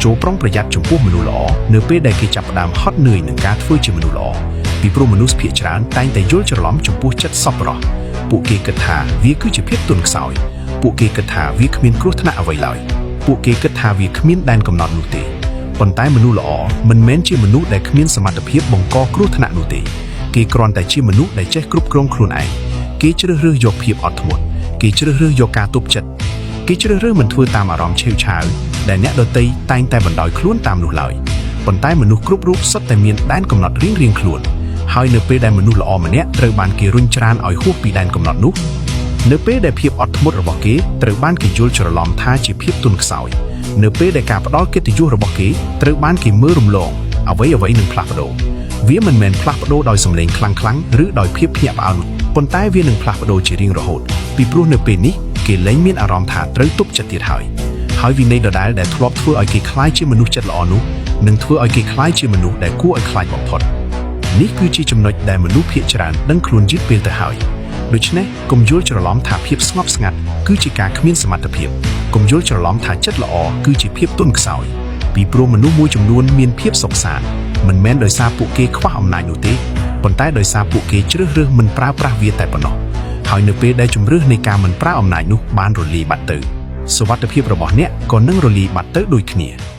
ចូលប្រុងប្រយ័ត្នចំពោះមនុស្សល្អនៅពេលដែលគេចាប់ផ្ដើមហត់នឿយនឹងការធ្វើជាមនុស្សល្អពីព្រោះមនុស្សភាគច្រើនតែងតែយល់ច្រឡំចំពោះចិត្តសប្បុរសពួកគេគិតថាវាគឺជាភាពទន់ខ្សោយពួកគេគិតថាវាគ្មានគ្រោះថ្នាក់អ្វីឡើយពួកគេគិតថាវាគ្មានដែនកំណត់នោះទេប៉ុន្តែមនុស្សល្អមិនមែនជាមនុស្សដែលគ្មានសមត្ថភាពបង្កគ្រោះថ្នាក់នោះទេគេគ្រាន់តែជាមនុស្សដែលចេះគ្រប់គ្រងខ្លួនឯងគេជ្រើសរើសយកភាពអត់ធ្មត់គេជ្រើសរើសយកការទប់ចិត្ត គេជ្រើសរើសមិនធ្វើតាមអារម្មណ៍ឆេវឆាវដែលអ្នកដទៃតែងតែបណ្ដោយខ្លួនតាមនោះឡើយប៉ុន្តែមនុស្សគ្រប់រូបសុទ្ធតែមានដែនកំណត់រៀងៗខ្លួនហើយនៅពេលដែលមនុស្សល្អម្នាក់ត្រូវបានគេរុញច្រានឲ្យហួសពីដែនកំណត់នោះនៅពេលដែលភាពអត់ធ្មត់របស់គេត្រូវបានគេយល់ច្រឡំថាជាភាពទន់ខ្សោយនៅពេលដែលការផ្ដល់កិត្តិយសរបស់គេត្រូវបានគេមើលរំលងអ្វីអ្វីនឹងផ្លាស់ប្ដូរវាមិនមែនផ្លាស់ប្ដូរដោយសម្លេងខ្លាំងៗឬដោយភាពភ្ញាក់ផ្អើលនោះប៉ុន្តែវានឹងផ្លាស់ប្ដូរជារៀងរហូតពីព្រោះនៅពេលនេះគេលែងមានអារម្មណ៍ថាត្រូវទប់ចិត្តទៀតហើយហើយវិន័យដដែលដែលធ្លាប់ធ្វើឲ្យគេក្លាយជាមនុស្សចិត្តល្អនោះនឹងធ្វើឲ្យគេក្លាយជាមនុស្សដែលគួរឲ្យខ្លាចបំផុតនេះគឺជាចំណុចដែលមនុស្សភាគច្រើនដឹងខ្លួនយឺតពេលទៅហើយដូច្នេះកុំយល់ច្រឡំថាភាពស្ងប់ស្ងាត់គឺជាការគ្មានសមត្ថភាពកុំយល់ច្រឡំថាចិត្តល្អគឺជាភាពទន់ខ្សោយពីព្រោះមនុស្សមួយចំនួនមានភាពសុខសាន្តមិនមែនដោយសារពួកគេខ្វះអំណាចនោះទេប៉ុន្តែដោយសារពួកគេជ្រើសរើសមិនប្រើប្រាស់វាតែប៉ុណ្ណោះហើយនៅពេលដែលជំរឿសនៃការមិនប្រើអំណាចនោះបានរលាយបាត់ទៅសុវត្ថិភាពរបស់អ្នកក៏នឹងរលាយបាត់ទៅដូចគ្នា។